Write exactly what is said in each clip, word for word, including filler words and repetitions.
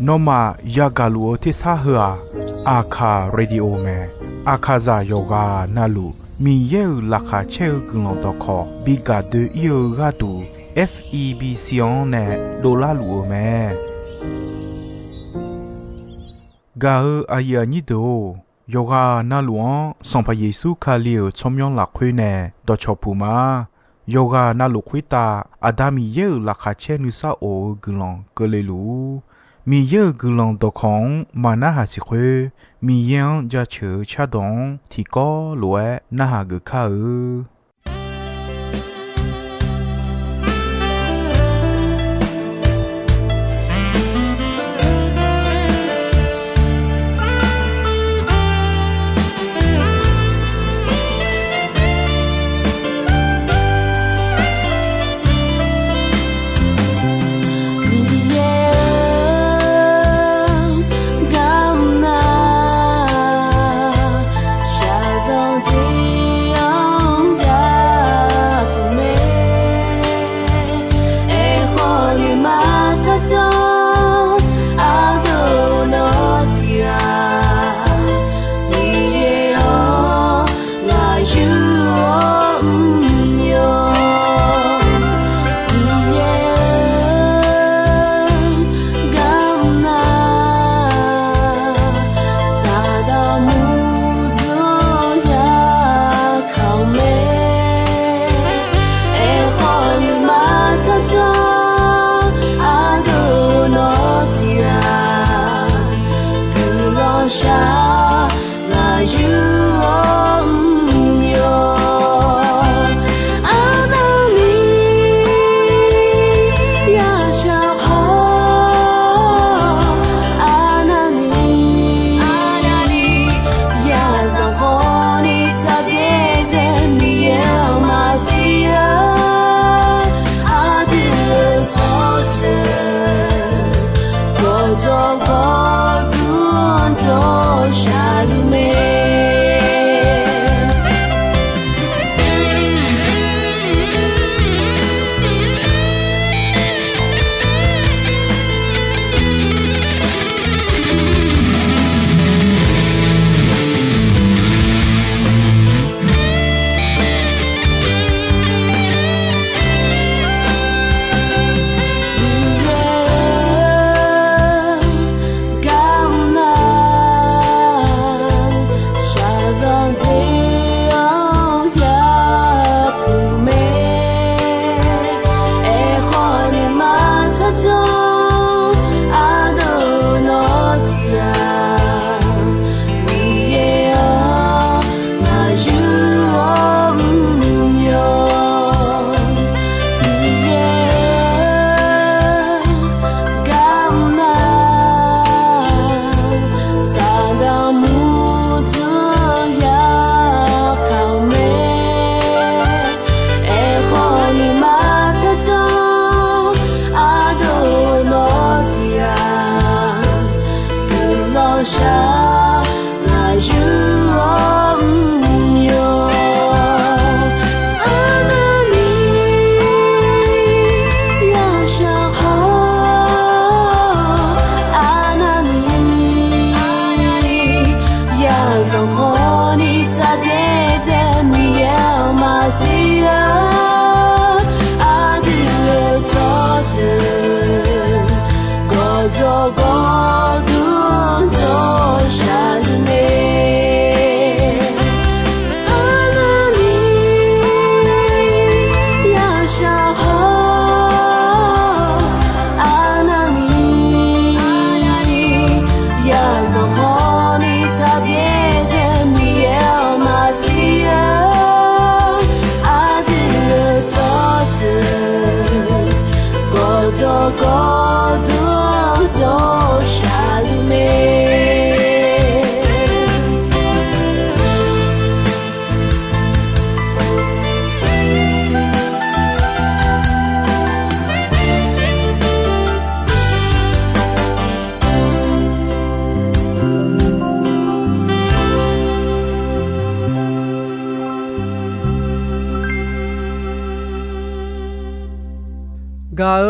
Nawmaf yagaq luf-eu tersar heu-aq, Aqkaq Radio mae. Aqkaqzaq yawqghaq navluf Miqyaer-euq laqkhaq caer-eu guiqlanq dawqkawq bi gaq doe-ir-eu gharduq, F E B C-anr nae dovlar luf-eu mae. Gaq-eu aqyuif aqnyir deuq-or, yawqghaq navluf-anr Sanqpaq Yeqsur Kali-euq tsawrmyanr lafkhoer nae dawqcawq puq ma. Yawqghaq navluf khoertav Aqda Miqyaer-euq laqkhaq caer nuisar of-eu guiqlanq keuvle luf-ur. Miqyaer-euq guiqlanq dawqkawq-anr maqnarhaq siq khoer, Miqyaer-anr jaceuq-eu cardawq-anr tiqkawv lof-aer narhaq geuf kar-eu.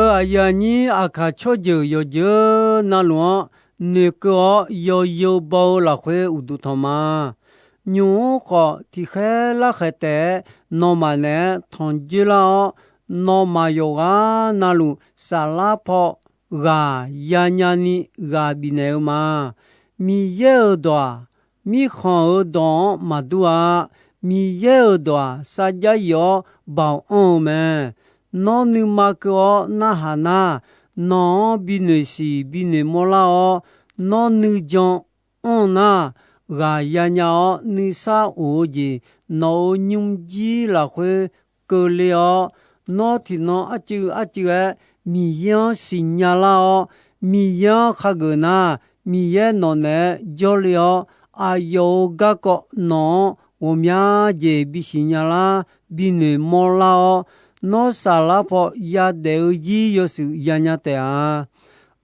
Aqyuif aqnyir Aqkaq tsawrjeuq yawqjeuq navluf-anr noeqkeuv-awr yawzeu baw-eu lafkhoer uqduq tanq ma. Nymq-mr khawf tiqkhaer larkhaeq taef-aer nawmaf naeq-aer tanq dzoerlar-awr, nawmaf yawqghaq navluf saflar paw ghaq yanya ni ghaq bifnaeq-eu ma. Miqyaer-euq dawq-aq, mirkhanq-euq dawq-anr maqdur-a. Miqyaer-euq dawq-aq, sarjax yif-awr baoq anr-eu mae. Nawr nuima keuv-awr narhaq nar, nawq-anr binoeq siq binoeq mawrlar-awr, nawr nuijan anr nar, ghaq yanya-awr nuisar of-eu jeq nawq-euq nymrjir lafkhoer keuvle-awr, nawr tiqnan arcuiv arcuiv-aer Miqyaer-anr siqnya lar-awr, Miqyaer-anr khageuf nar, Miqyaer nawq naeq-aer jawrle-awr, aqyawf-euq garkawv nawq-anr ghawqmya jeq bisiq nya lar, binoeq mawrlar-awr, nawr saflar paw yadaef-eu zir yawshuif yanya taef-a.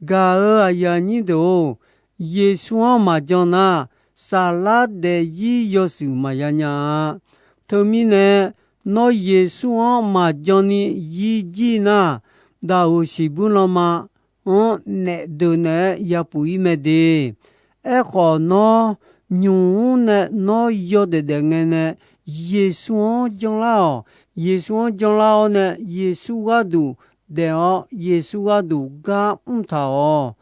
Gaq-euq aqyuif aqnyir deuq-or, Yeqsur-anr maqjan nar, saflar daefzir yawshuif maqya nya-a. Teumirnae, nawr Yeqsur-anr maqjan ni zir jir nar, daqoq siqbuir lanma-anr naef deuq naeq-aer yapuf-ir mae de. Aerkhawf, nawr nymq-mr nae nawr yawdaef daef ngae nae Yeqsur-anr janlar-awq. Yeqsur-anr janlar-awr nae Yeqsur gharduq daef-awr Yeqsur gharduq gar mr taq-awq.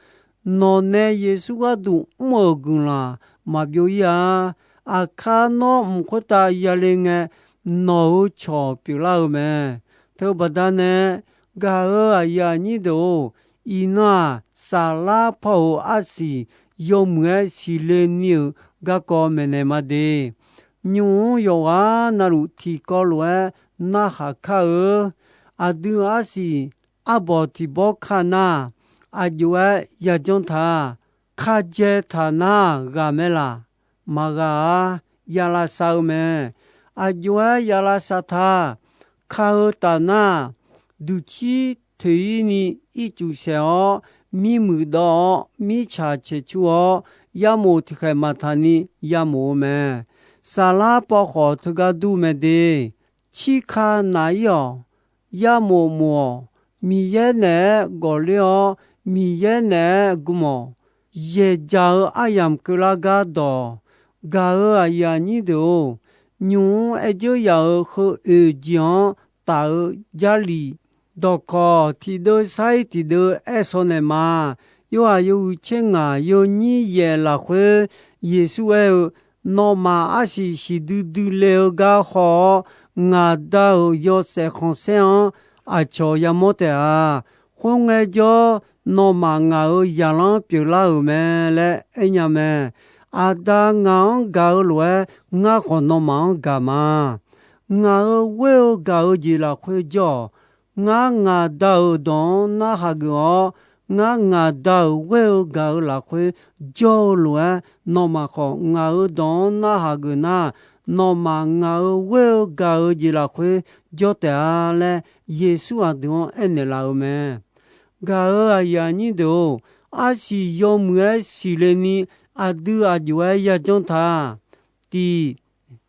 Nawq nae Yeqsur gharduq mr-euq guiqlanq maqbyov-ir-a. Aqkar nawr mq khoertav yale ngae, nawq-euq cawq pyeuflar-eu mae. Teubaqda nae, gaq-euq aqyuif aqnyir deuq-or, iqnan-aq, saflar paw-euq arsiq yawmuiq-aer siqle ni-euq garkawv maeqnaeq ma de. Nymq-mr yawqghaq navluf tiqkawv lof-aer narhaq kar-eu. Aqdui arsiq arbawq tiqbawr ka nar, aqjox-aer yajanr taq. Ka dzae taq nar ghaq mae laq? Maqghaq-ar, yalavsav-eu mae. Aqjox-aer yalavsav taq. Ka-eu taf nar, duqcir toeq-ir ni ircuf saeq-awr, mirmuiq dawv-awr, mirtsaq caeqcur-awr, yarmof tiqkhaeq maqtaq ni yamof-eu mae. Saflar paw khawf teugar dur mae de. Cirka naq-ir-awq. Yarmof mof-awq. Miqyaer naeq-aer gawfler-awr, Miqyaer naeq-aer gm-awq. Yaeqjaq-eu aryamq keuvlar gar dawq. Gaq-euq aqyuif aqnyir deuq-or, nymq-mr aer dzeur yaf-euq heu oeq jeq-anr taf-eu Jarlif dawqkawq tiqdeuv sar-ir tiqdeuv aer shaw naeq ma. Yorhaq yawhuiq tser ngaq yawnyir yaeq lafkhoer Yeqsur aer-eu, Nawmaf arsiq siqdui dui le-eu gar haw-awr, ngaq Da-euq yawshaef khanqsaer-anr aqcawq yamawr taef-a. Khoerngae jawr, nawmaf ngaq-euq zaqlanr pyeuflar-euq mae laer aernya mae. Aqda ngaq-anr gaq-eu lof-aer, ngar khawf nawmaf-anr gaq ma. Ngaq-euq ghoer-eu gaq-eu jeq lafkhoer jawr-awq. Ngar ngaq Da-euq dawq-anr narhaq geuf-awr, ngar ngaq Da-euq ghoer-eu gaq-eu lafkhoer jawr-eu lof-aer, nawmaf khawf ngaq-euq dawq-anr narhaq geuf nar, nawmaf ngaq-euq ghoer-eu gaq-eu jeq lafkhoer jawr taef-a laer, Yeqsur aqdui-anr aernaeq laf-eu mae. Gaq-euq aqyuif aqnyir deuq-or, arsiq yawmuiq-aer siqle ni aqdui aqjox-aer yajanr taq. Tiq,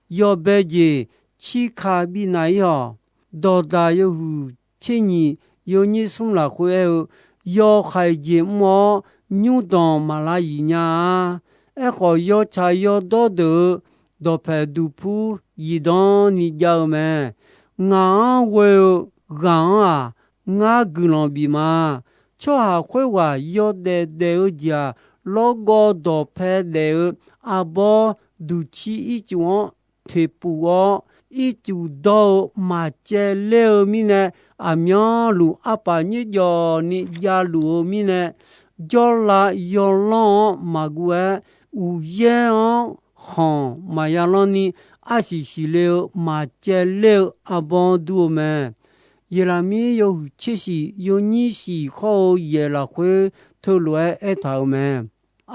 yawbae jeq cirka bifnav-ir-awq. Dawqdaq yawhuiq tser nyiq yawnyir smr lafkhoer aer-eu, yawhaiq jeq mr-awr nymrdanq maq lav yif nya-a. Aerkhawf, yawtsaq yawdawr deuq-euq dawqpaeq duqpur zifdan ni jav-eu mae. Ngaq-anr ghoe-eu ghaq-anr-aq, ngar guiqlanq bif ma. Tsawrhaq khoerghaq yawdaef daef-eu jeq-aq, lawrgawv dawqpae daef-eu arbawr duqcir ircuf-anr toeqpuf-awr, ircuf dawr-eu maqcaevler-eu mirnae, aqmyanluf arpaf nyoerjawf ni javluf-eu mirnae, jawrlav yawlanr-anr maqguv-aer, uqyaer-anr khanq maqya lanr ni, arsiq siqle-eu maqcaevler-eu arbawr dur-eu mae. Yeqlaqmir yawhuiq tser shiq yawnyir shiq hawr-eu yaeq lafkhoer teulof-aer aertaq-euq mae.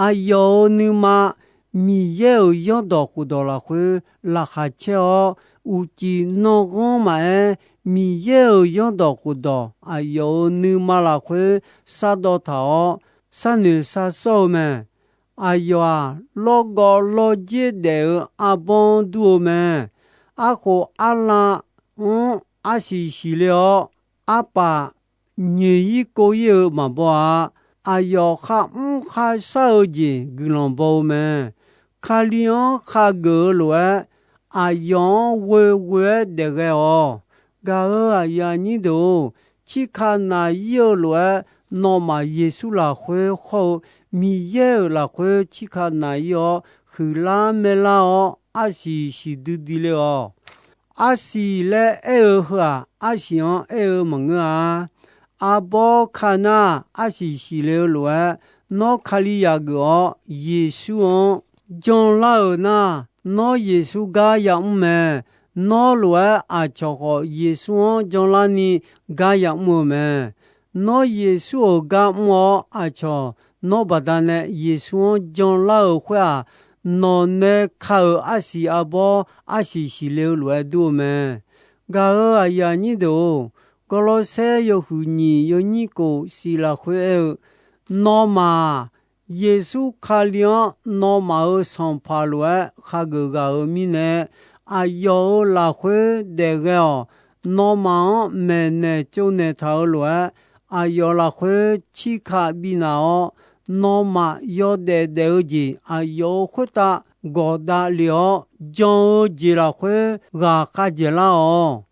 Aqyawf-euq nuima Miqyaer-euq zanrdawq khofdawq lafkhoer laqkhaq caer-awr, uqcif nanrghanr maqaer, Miqyaer-euq zanrdawq khofdawq aqyawf-euq nuima lafkhoer shardawv taq-awr, sharnoeq sharsawr-eu mae. Aqyawf-aq, lawrgawv lawrdzer daef-eu arbawr dur-eu mae. Arkhof arlav-anr arsiq siqle-awr, arpaf nyoeq-ir kov-ir-eu maqbaw-a. Aqyawf kharmr kharshar-eu jeq guiqlanq baw-eu mae. Kali-anr khageuf-eu lof-aer, aqyawf-anr ghoeghoe-aer daef ghae-awq. Gaq-euq aqyuif aqnyir deuq-or, cirka naq-ir-eu lof-aer, nawmaf Yeqsur lafkhoer hawr-eu Miqyaer-euq lafkhoer cirka naq-ir-awr, huiqlar maerlar-awr, arsiq siqdui dui le-awq. Arsiq laer aer-eu heu-aq, arsiq-anr aer-eu maqngeur-a. Arbawr ka nar, arsiq siqle-eu lof-aer, nawr Kali yaf geuf-awr Yeqsur-anr janlar-euq nar, nawr Yeqsur gar yamr mae. Nawr lof-aer aqcawq khawf Yeqsur-anr janlarni gar yamr-eu mae. Nawr Yeqsur-euq gar mr-awr, aqcawq nawr baqdanae Yeqsur-anr janlar-euq khoer-aq, nawq nae ka-euq arsiq arbawr arsiq siqle-eu lof-aer dur-eu mae. Gaq-euq aqyuif aqnyir deuq-or, Gawrlawrsaer yawhuiq nyiq yawnyir kof siq lafkhoer aer-eu, nawmaf-aq, Yeqsur Kali-anr nawmaf-euq Sanqpaq lof-aer khageuf ghaq-euq mirnae, aqyawf-euq lafkhoer daef ghae-awq. Nawmaf-anr maeqnaeq tsovnaeq taq-euq lof-aer, aqyawf lafkhoer cirka bifnav-awr, nawmaf yawdaef daef-eu jeq aqyawf-euq khoertav gawqdav lef-awr, jan-eu jeq lafkhoer ghaqkhav dzaeqlar-awq.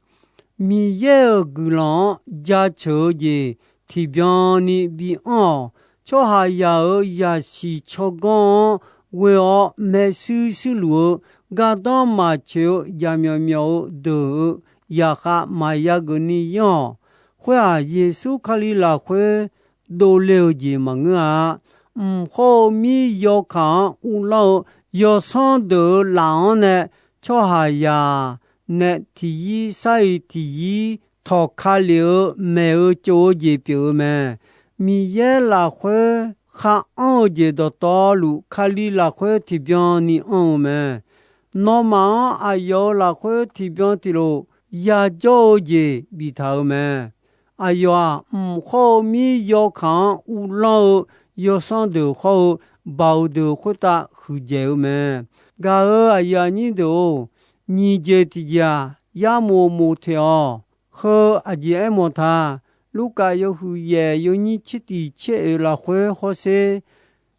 Miqyaer-euq guiqlanq-anr jaceuq-eu jeq tiqbyan ni bianr-awq. Tsawrhaqzaq-euq zaqsiq tsawrganr-anr ghoe-awr maershuir shuirluf-eu, gardanr maqtsoeq-eu jaqmyawf myawf-eu deuq-eu zaqkhav maqya geufni yanr-awq. Khoer-aq, Yeqsur Kali lafkhoer dovle-euq jeq maqngeur-a. Mq hawr-eu mir yawkaq-anr uvlanr-eu yawsanr deuq-euq laf-anr nae, tsawrhaqzaq nae tiqyir sar-iq tiqyir tawqka lef-eu maeq-eu tsov-eu jeq pyeuf-eu mae. Miqyaer lafkhoer khar anr-eu jeq dawqtawvluf, Kali lafkhoer tiqbyan ni anr-eu mae. Nawmaf-anr aqyawf-euq lafkhoer tiqbyan tiqlof yajawr-eu jeq biftaq-euq mae. Aqyawf-aq, mq hawr-eu mir yawkaq-anr uvlanr-eu yawsanr deuq hawr-eu baoq deuq khoertav huiqdzaeq-eu mae. Gaq-euq aqyuif aqnyir deuq-or, nyiq jeq tiqjeq-aq, yarmof mof teq-awq. Heu aqjeq aermawf ta. Lurkaf yawhuiq yaef yawnyir tser tiq tser oeq lafkhoer hawsher.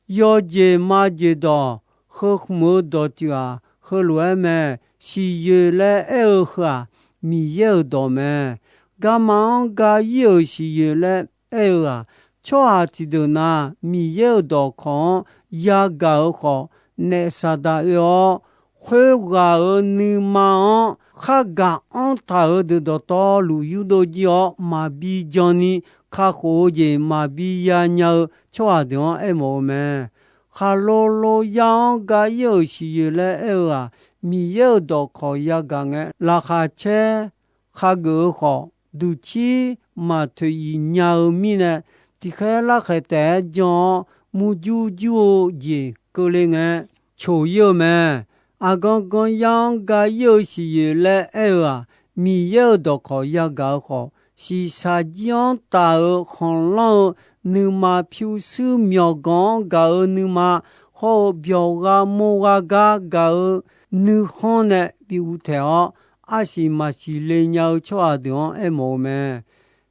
Yawjeq majeq dawq, heu khmq-eu dawqtsuif-aq, heulof-aer mae. Siqyoeq laer aer-eu heu-aq, Miqyaer-euq dawq mae. Garma-anr ga-ir-euq siqyoeq laer aer-eu-aq, tsawrhaq tiqdeuq na Miqyaer-euq dawqkawq-anr yagaq-eu khawf, naef Saqdaq oe-awr, khoerghaq-euq nuima-anr khargaq anr taq-euq deuq dawqtawvluf yurdov jir-awr, maqbi jan ni kakhof-eu jeq maqbi yanya-eu tsawrhaq deuq-anr aermawf-eu mae. Khaqlo lo yar-anr ga-ir-euq siqyoeq laer aer-eu-aq, Miqyaer-euq dawqkawq yagaq ngae, laqkhaq caer khageuf-eu khawf, duqcir maqtoeq iq nya-eu mirnae, tiqkhaer larkhaeq taef-aer jan-awr, murjur jur-eu jeq keuvle ngae, coq-ir-eu mae. Aqgan gan yar-anr ga-ir-eu siqyoeq laer aer-eu-aq, Miqyaer-euq dawqkawq yagaq-eu khawf, shiqshaq jir-anr taf-euq khanqlanr-eu nuima, pyurshuir myawqganq-anr gaq-eu nuima, hawr-eu byawqgha mawrgha gar gaq-eu nuikhanr nae bi uv taeq-awr, arsiq maqsiq le nya-eu tsawrhaq deuq-anr aermawf-eu mae.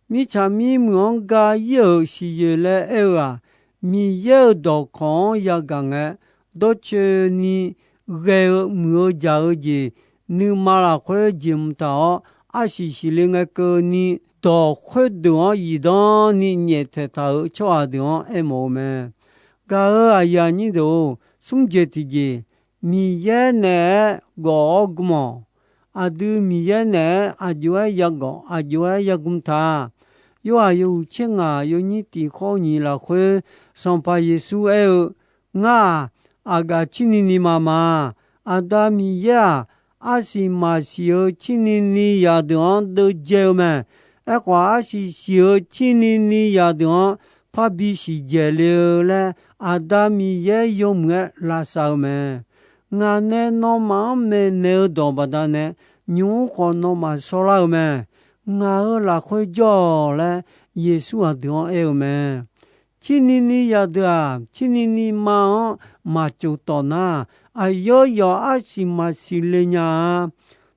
Mirtsaq mirmuiq-anr ga-ir-euq siqyoeq laer aer-eu-aq, Miqyaer-euq dawqkawq-anr yagaq ngae, dawrcoeni ghae-eu muiq-eu jaq-eu jeq, nuima lafkhoer jeq mq taq-awr, arsiq siqle ngae keuvni, dawq khoerdeuq-anr yifdanr ni nyaeftaeq taq-euq tsawrhaq deuq-anr aermawf-eu mae. Gaq-euq aqyuif aqnyir deuq-or, smr jeq tiqjeq, Miqyaer naeq-aer gawf-awr gm-awq. Aqdui Miqyaer naeq-aer aqjox-aer yagawq, aqjox-aer yagm ta. Yorhaq yawhuiq tser ngaq yawnyir tiq khawr nyiq lafkhoer, Sanqpaq Yeqsur aer-eu, Ngar-aq, aqgaf cirni ni ma ma. Aqda Miqyaer-aq, arsiq maqsiq-eu cirni ni zaqdeuq-anr deuvjae-eu mae. Aerkhawf, arsiq siq-eu cirni ni zaqdeuq-anr parbi siqdzaeq le-eu laer, Aqda Miqyaer yawmuiq-aer lavsav-eu mae. Ngaq nae nawmaf-anr maeqnaeq-eu dawq baqdanae, nymq-mr khawf nawmaf shawrlar-eu mae. Ngaq-euq lafkhoer jawr-awq laer, Yeqsur aqdui-anr aer-eu mae. Cirni ni zaqdeuq-aq, cirni ni ma-anr maqtsof tawq nar, aqyawf yawf arsiq maqsiq le nya-a.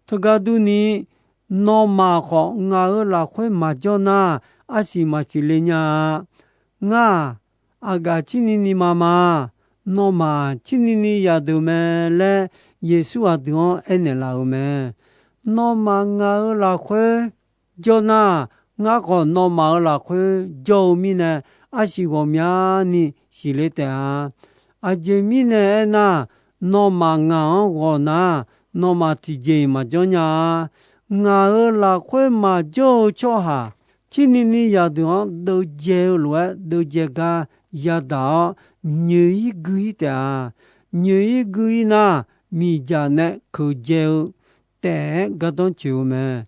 Teugar durni, nawmaf khawf ngaq-euq lafkhoer maqjawr nar, arsiq maqsiq le nya-a. Ngar-aq, aqgaf cirni ni ma ma. Nawmaf cirni ni yadeuq mae laer, Yeqsur aqdui-anr aernaeq laf-euq mae. Nawmaf ngaq-euq lafkhoer jawr nar, ngar khawf nawmaf-euq lafkhoer jawr-eu mirnae, arsiq ghawqmyani siqle taef-a. Aqjeq mirnae aernar, nawmaf ngaq-anr ghawq nar, nawmaf tiqjeq-iq maqjanr nya-a. Ngaq-euq lafkhoer maqjawr-eu tsawrhaq, cirni ni yadeuq-anr deuvdzae-eu lof-aer deuvdzae gar yadaq-awr, nyoeq-ir gui-ir taef-a. Nyoeq-ir gui-ir nar, miqdzaq nae keuqdzae-eu taef-aer gardanr tsoeq-eu mae.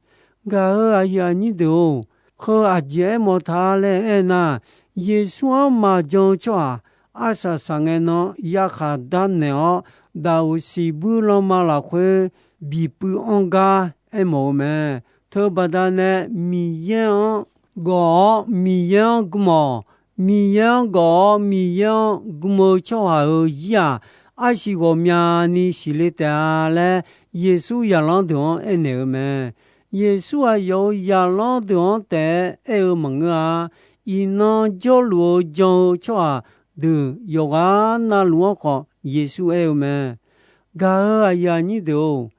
Gaq-euq aqyuif aqnyir deuq-or, heu aqjeq aermawf ta laer aernar, Yeqsur-anr maqjan-eu tsawrhaq arsaq saqngae nan yarkhaq darnaeq-awr, daqoq siqbuir lanma lafkhoer bipuiv anr gar aermawf-eu mae. Teubaqda nae Miqyaer-anr gawf-awr Miqyaer-anr gm-awq. Miqyaer-anr gawf-awr Miqyaer-anr gm-eu tsawrhaq-euq zir-aq, arsiq ghawqmyani siqle taef-a laer Yeqsur zaqlanr deuq-anr aernaeq-eu mae. Yeqsur aqyawf-euq zaqlanr deuq-anr taef-aer aer-eu maqngeur-a. Iqnan jawrluf-eu jan-eu tsawrhaq deuq yawqghaq navluf-anr khawf Yeqsur aer-eu mae. Gaq-euq aqyuif aqnyir deuq-or,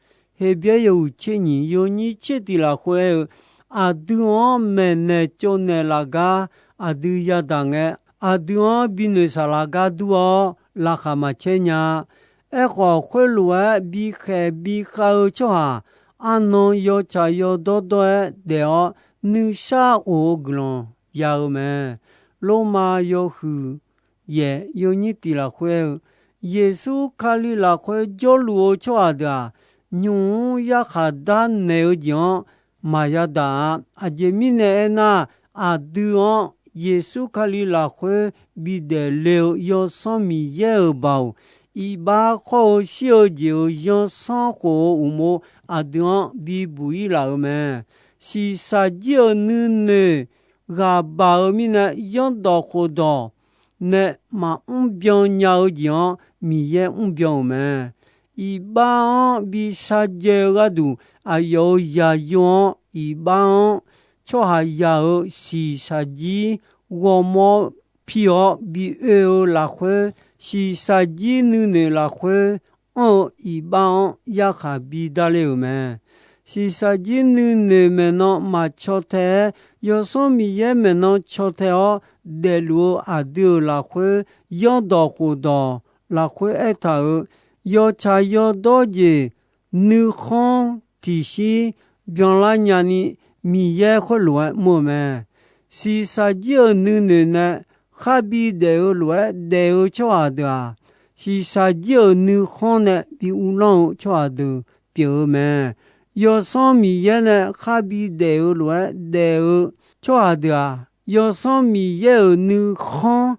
Heqbyaer yawhuiq tser nyiq yawnyir tser tiq lafkhoer aer-eu, aqdui-anr maeqnaeq tsovnaeq laf gar aqdui yadaq ngae, aqdui-anr binoeq saqlaq gar dur-awr laqkhaq maqcaer nya. Aerkhawf, khoerlof-aer bikhaeq bikhav-eu tsawrhaq, arnan yawtsaq yawdawr dawr-aer daef-awr, nuisar of-eu guiqlanq ya-eu mae. Lormav yawhuiq yaef yawnyir tiq lafkhoer aer-eu, Yeqsur Kali lafkhoer jawrluf-eu tsawrhaq deuq-aq, nymq-mr yarkhaq darnaeq-eu jeq-anr maqya daq-a. Aqjeq mirnae aernar, aqdui-anr Yeqsur Kali lafkhoer bidaef le-eu Yawsanr Miqyaer-euq baoq, iqbax khawr-eu shir-eu jeq-euq zanrsanrkhof-eu uqmov aqdui-anr bibuq-ir laf-euq mae. Shiqshaq jir-euq nuinoeq ghaq baq-eu mirnae, zanrdawq khofdawq nae maqmr byan nya-eu jeq-anr Miqyaer mr byan-euq mae. Iqbax-anr bi sharjaev-eu gharduq, aqyawf-euq zaqyo-anr iqbax-anr tsawrhaqzaq-euq shiqshaq jir ghawrmawr pi-awr bi oe-eu lafkhoer, shiqshaq jir nuinoeq lafkhoer anr-eu iqbax-anr yarkhaq bi darler-euq mae. Shiqshaq jir nuinoeq maeqnan maqcaw tae-aer, Yawsanr Miqyaer maeqnan caw tae-awr daefluf-eu aqdui-euq lafkhoer, zanrdawq khofdawq lafkhoer aertaq-euq yawtsaq yawdawr jeq nuikhanr tiqshir byanlar nyani Miqyaer khoerlof-aer mr-eu mae. Shiqshaq jir-euq nuinoeq nae khar bi daef-eu lof-aer daef-eu tsawrhaq deuq-aq, shiqshaq jir-euq nuikhanr nae bi uvlanr-eu tsawrhaq deuq pyeuf-eu mae. Yawsanr Miqyaer nae khar bi daef-eu lof-aer daef-eu tsawrhaq deuq-aq, Yawsanr Miqyaer-euq nuikhanr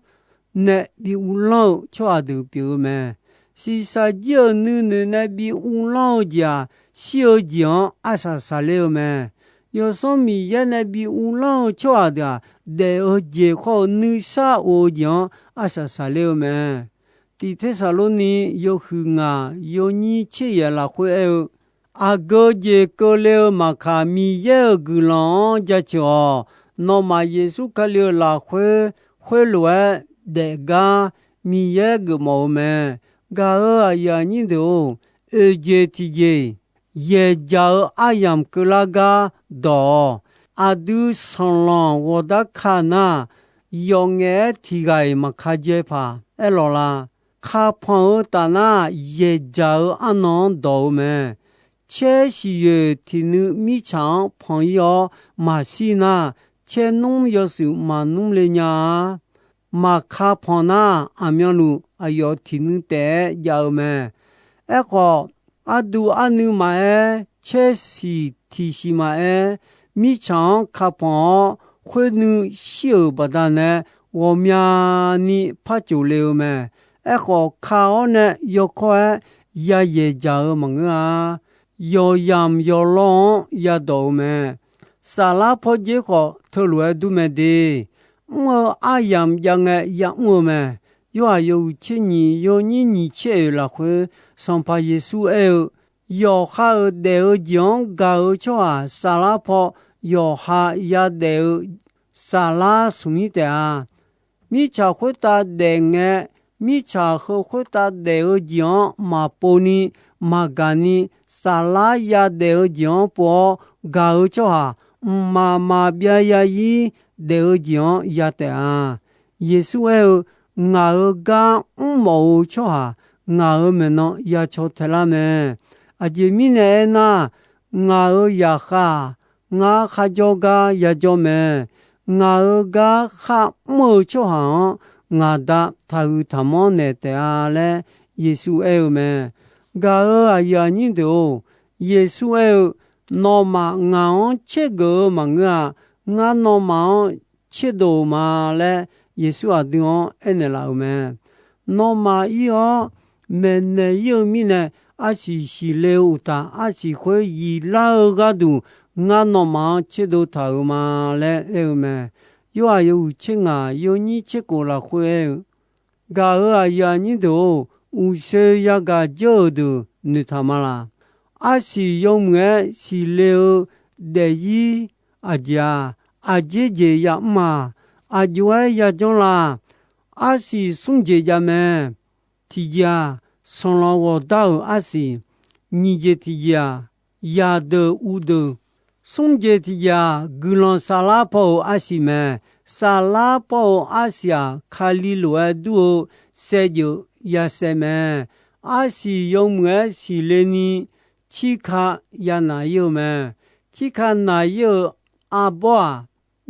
nae bi uvlanr-eu tsawrhaq deuq pyeuf-eu mae. Shiqshaq jir-euq nuinoeq nae bi uvlanr-eu jeq-aq, shir-eu jeq-anr arsaq saqler-eu mae. Yawsanr Miqyaer nae bi uvlanr-eu tsawrhaq deuq-aq, daef-eu jeq khawr-eu nuisar of-eu jeq-anr arsaq saqler-eu mae. Tiq Tersaqlorni yawhuiq ngaq yawnyir tser yaef lafkhoer aer-eu, aqgeu jeq keuvle-eu maqkaq, Miqyaer-euq guiqlanq-anr jaceuq-awq. Nawmaf Yeqsur Kali-euq lafkhoer khoerlof-aer daefgar Miqyaer geufmawf-eu mae. Gaq-euq aqyuif aqnyir deuq-or, oeq jeq tiqjeq yaeqjaq-eu aryamq keuvlar gar dawq-awq. Aqdui sanqlanq ghawqdar ka nar, yawf ngaef-aer tiq ghaq-iq maqka dzae paq aerlawq la? Kapanq-eu taf nar, yaeqjaq-eu arnan-anr dawq-eu mae. Caer siqyoeq tiq nui mirtsaq-anr panq-ir-awr maqshir nar, caer nmr yawshuif maqnmr le nya-a. Maqka panq nar, aqmyanluf aqyawf tiq nui taef-aer jav-eu mae. Aerkhawf, arduq arnui maqaer, caer siq tiq siq maqaer, mirtsaq-anr kapanq-awr khoer nui shir-euq baqdanae, ghawqmyani par cof le-eu mae. Aerkhawf, ka-awr nae yawkawr-aer yayaeq dzaq-eu maqngeur-a. Yawqyamq yawqlawr-anr yadawq-eu mae. Saflar pawr dzer khawf, teulof-aer dur mae de. Mr-eu aryamq jav ngae yamr-eu mae. Yorhaq yawhuiq tser nyiq yawnyir nyiq tser oeq lafkhoer, Sanqpaq Yeqsur aer-eu, yawqha-euq daef-eu jeq-anr gaq-eu tsawrhaq saflar paw yawqha yadaef-eu saflar smq-ir taef-a. Mirtsaq khoertav daef ngae, mirtsaq heu khoertav daef-eu jeq-anr maqpov ni, maqgaq ni, saflar yadaef-eu jeq-anr pov-awr gaq-eu tsawrhaq, mqmaq maqbyav ya-ir daef-eu jeq-anr ya taef-a. Yeqsur aer-eu, Ngaq-euq gar mrmawf-eu tsawrhaq, ngaq-euq maeqnan ya caw tae lar mae. Aqjeq mirnae aernar, ngaq-euq zaqkhav-aq, ngar kharjawr gar yajawr mae. Ngaq-euq gar kharmr-eu tsawrhaq-anr, ngaq Da taqhuiq taqmanr naeq taef-a laer Yeqsur aer-eu mae. Gaq-euq aqyuif aqnyir deuq-or, Yeqsur aer-eu, Nawmaf ngaq-anr tsergeuf-eu maqngeur-a. Ngar nawmaf-anr tserdov-eu ma laer Yeqsur aqdui-anr aernaeq laf-euq mae. Nawmaf ir-awr maeqnaeq ir-eu mirnae, arsiq siqle-eu uqtaf, arsiq khoer yiflar-eu gharduq, ngar nawmaf-anr tserdov taq-euq ma laer aer-eu mae. Yorhaq yawhuiq tser ngaq yawnyir tser khof lafkhoer aer-eu, Gaq-euq aqyuif aqnyir deuq-or, uqshoe yagaq dzeur-euq deuq noeqtaq ma laq. Arsiq yawmuiq-aer siqle-eu daefzir aqjeq-aq, aqjeq jeq yamr-aq, aqjox-aer yajanr la. Arsiq smr jeq jav mae. Tiqjeq-aq, sanqlanq ghawqdar-euq arsiq. Nyiq jeq tiqjeq-aq, yaqdeuq uvdeuq. Smr jeq tiqjeq-aq, guiqlanq saflar paw-euq arsiq mae. Saflar paw-euq arsiq-aq, Kali lof-aer dur-eu saevdzeuf yasaev mae. Arsiq yawmuiq-aer siqle ni, tsirka yanaq ir-eu mae. Tsirka naq ir-euq arbawr-aq,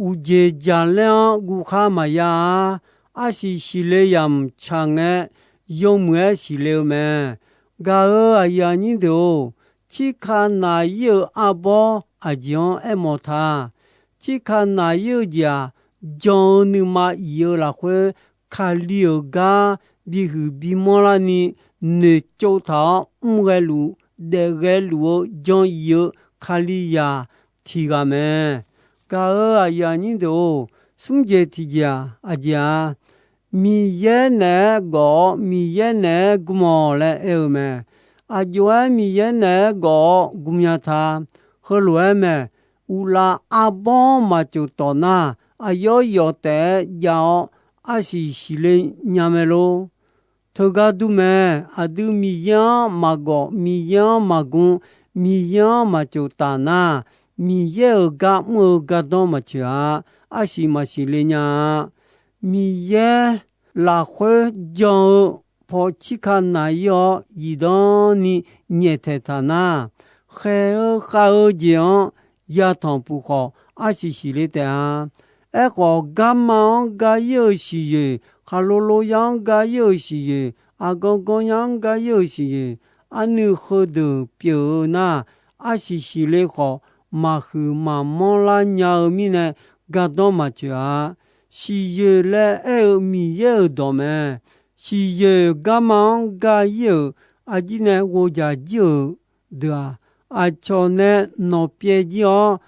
uqjeq jaqlaer-anr guvkhar maqya-a. Arsiq siqle yamq tsaq ngae, yawmuiq-aer siqle-eu mae. Gaq-euq aqyuif aqnyir deuq-or, tsirka naq ir-euq arbawr aqjeq-anr aermawf ta. Tsirka naq ir-eu jeq-aq, jan-eu nuima if-eu lafkhoer, Kali-euq gar bihuiq bimanr larni noeqtsov taq-awr mr ghaeluf, daef ghaeluf-eu jan if-eu Kalizaq tiq ghaq mae. Gaq-euq aqyuif aqnyir deuq-or, smr jeq tiqjeq-aq, aqjeq-aq, Miqyaer naeq-aer gawf-awr Miqyaer naeq-aer gm-awq laer aer-eu mae. Aqjox-aer Miqyaer naeq-aer gawf-awr gmya ta. Heulof-aer mae. Uqlaf arbawr-anr maqtsof tawf nar, aqyawf yawf taef-aer jav-awr arsiq siqle nya mae lor. Teugar dur mae. Aqdui Miqyaer-anr maqgawf, Miqyaer-anr maqgm, Miqyaer-anr maqtsof taf nar, Miqyaer-euq gar mr-eu gardanr maqtsoeq-a. Arsiq maqsiq le nya-a. Miqyaer lafkhoer jan-eu paw tsirka naq ir-awr zifdan ni nyaeftaeq taq nar, khaeq-eu khav-eu jeq-anr yatanq puq khawf, arsiq siqle taef-a. Aerkhawf, garma-anr ga ir-eu siqyoeq, khaqlo lo yar-anr ga ir-eu siqyoeq, aqgan gan yar-anr ga ir-eu siqyoeq, arnuiv heudeuq pyeuf-eu nar, arsiq siqle khawf, maqhuiq maqmanr lar nya-eu mirnae, gardanr maqtsoeq-a. Siqyoeq laer aer-eu Miqyaer-euq dawq mae. Siqyoeq garma-anr ga ir-euq aqjir nae ghovdzaq jir-euq deuq-aq, aqcawq nae nawqpyaev jir-awr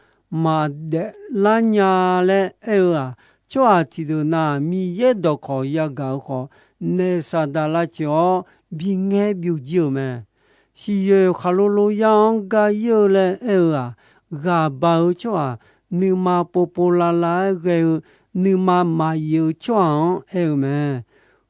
maqdaef lar nya laer aer-eu-aq, tsawrhaq tiqdeuq na Miqyaer dawqkawq yagaq-eu khawf, naef Saqdaq lavcoeq-awr bingaer byovjir-euq mae. Siqyoeq khaqlo lo yar-anr ga ir-eu laer aer-eu-aq, ghaq baq-eu tsawrhaq, nuima povpov lavlav-aer ghae-eu, nuima maqif-eu tsawrhaq-anr aer-eu mae.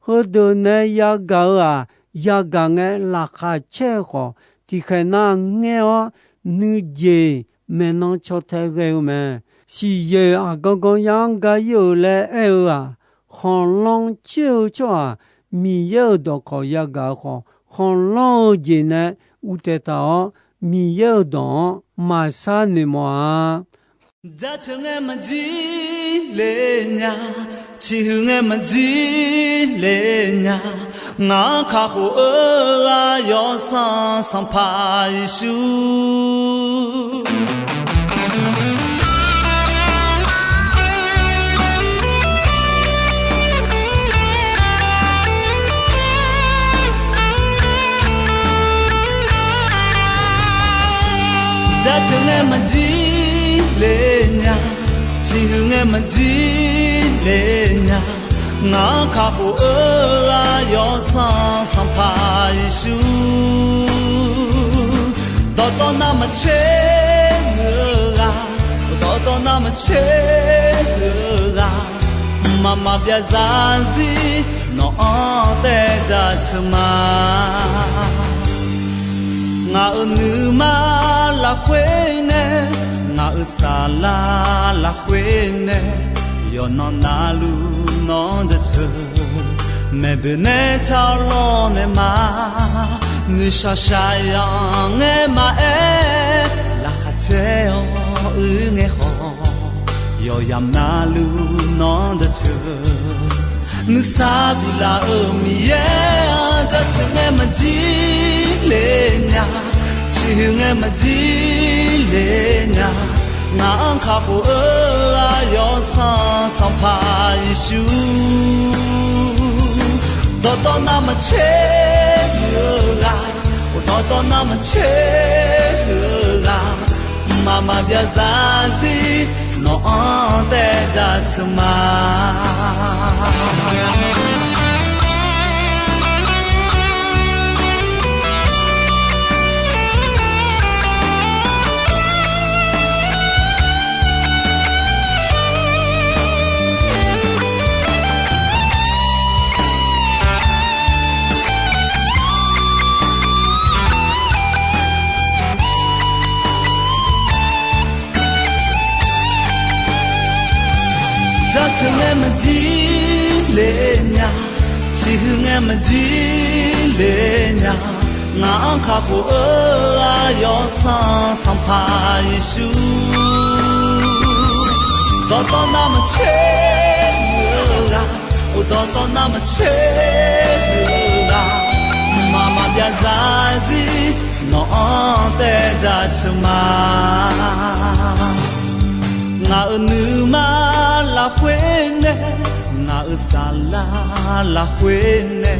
Heudeuq nae yagaq-eu-aq, yagaq ngae laqkhaq caer-eu khawf, tiqkhaeq nar ngaer-awr nuijeq maeqnan caw tae ghae-eu mae. Siqyoeq aqgan gan yar-anr ga ir-eu laer aer-eu-aq, khanqlan coer-eu tsawrhaq Miqyaer-euq dawqkawq yagaq-eu khawf, khanqlanr-eu jeq nae uvtaeq taq-awr, Miqyaer-euq dawq-anr maqshar noeqmawf-a. Jaceuq ngae maqjir le nya, ciqhuiq ngae maqjir le nya, ngaq-anr kakhof-eu ghaq Yawsanr Sanqpaq Yeqsur. Jaceuq ngae maqjir le nya, ciqhuiq ngae maqjir le nya, ngaq-anr kakhof-eu ghaq Yawsanr Sanqpaq Yeqsur. Dawqtawv navmaqtser muiq-eu ghaq, Dawqtawv navmaqtser-eu ghaq, mqmaq maqbyav zarzir nawq-anr taev jaceuq ma. Ngaq-euq nuima lafkhoer nae, ngaq-euq saflar lafkhoer nae, yawqnan navluf nawq-anr jaceuq. Maeqboeq nae tsawrlawr naeq ma, nuishaq shaqzanq ngae maqaer, laqkhaq caer-awr uir ngae khawf, yawqyamq navluf nawq-anr jaceuq. Nuisar biflaf-euq Miqyaer-anr jaceuq ngae maqjir le nya, ciqhuiq ngae maqjir le nya. Ngaq-anr kakhof-eu aqyawf-euq Sanqpaq Yeqsur. Dawqtawv navmaqtser-eu ghaq, dawqtawv navmaqtser-eu ghaq, mqmaq maqbyav zarzir nawq-anr taev jaceuq ma. Jaceuq ngae maqjir le nya, ciqhuiq ngae maqjir le nya. Ngaq-anr kakhof-eu aqyawf-euq Sanqpaq Yeqsur. Dawqtawv navmaqtser-eu ghaq, dawqtawv navmaqtser-eu ghaq, mqmaq maqbyav zarzir nawq-anr taev jaceuq ma. Ngaq-euq nuima lafkhoer nae, ngaq-euq saflar lafkhoer nae,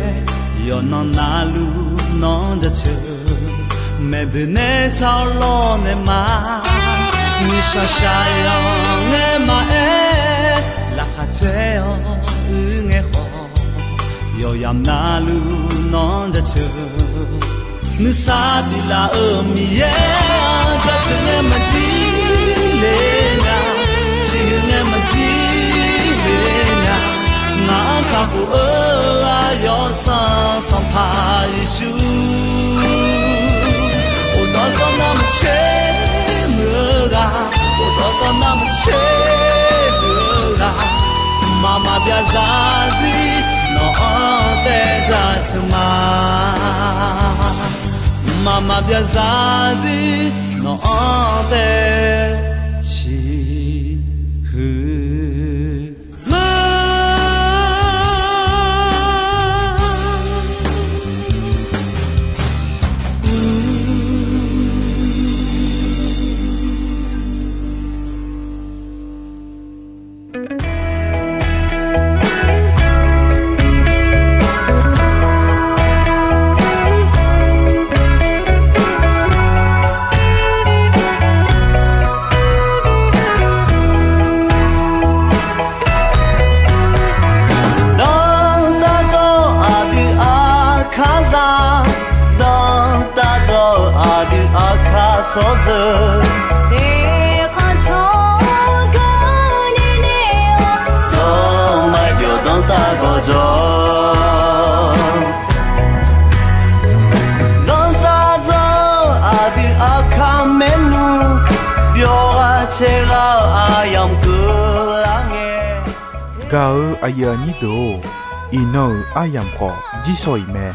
yawqnan navluf nawq-anr jaceuq. Maeqboeq nae tsawrlawr naeq ma, nuishaq shaqzanq ngae maqaer, laqkhaq caer-awr uir ngae khawf, yawqyamq navluf nawq-anr jaceuq. Nuisar biflaf-euq Miqyaer-anr jaceuq ngae maqjir le nya, ciqhuiq ngae maqjir le nya. Ngaq-anr kakhof-eu aqyawf-euq Sanqpaq Yeqsur. Dawqtawv navmaqtser-eu ghaq, dawqtawv navmaqtser-eu ghaq, mqmaq maqbyav zarzir nawq-anr taev jaceuq ma. Mqmaq maqbyav zarzir nawq-anr taev ciqhuiq ma. Danrtav dzawr aqdui aqkar za, danrtav dzawr-eu aqdui aqkar sawr dzeur. Teqkhanq tsawrganr nae nae-awr, zawr maqjawr danrtav gawqjawq. Danrtav dzawr-eu aqdui aqkar maernmr, byawq ghaq caev ghaq-eu aryamq keuvlar ngae. Gaq-eu aqyuif aqnyir deuq-or, iqnan-euq aryamq khawf jirsawq iq mae.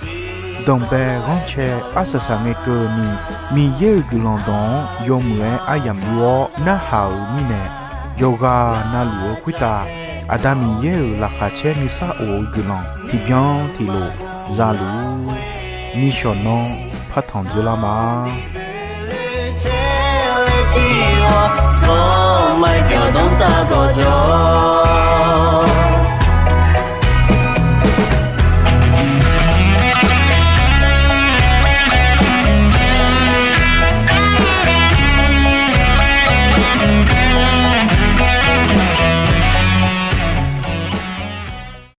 Danqbae ghanrcae arsaq saq ngae keuvni, Miqyaer-euq guiqlanq dawq-anr yawmuiq-aer aryamq yur-awr narhaq-euq mirnae, yawqghaq navluf-eu khoertav Aqda Miqyaer-euq laqkhaq caer nuisar of-eu guiqlanq tiqbyan tiqlof za luf-ur. Nishawq nanr partanq dzeurlar ma. Sawrmaqjawr danrtav gawqjawq.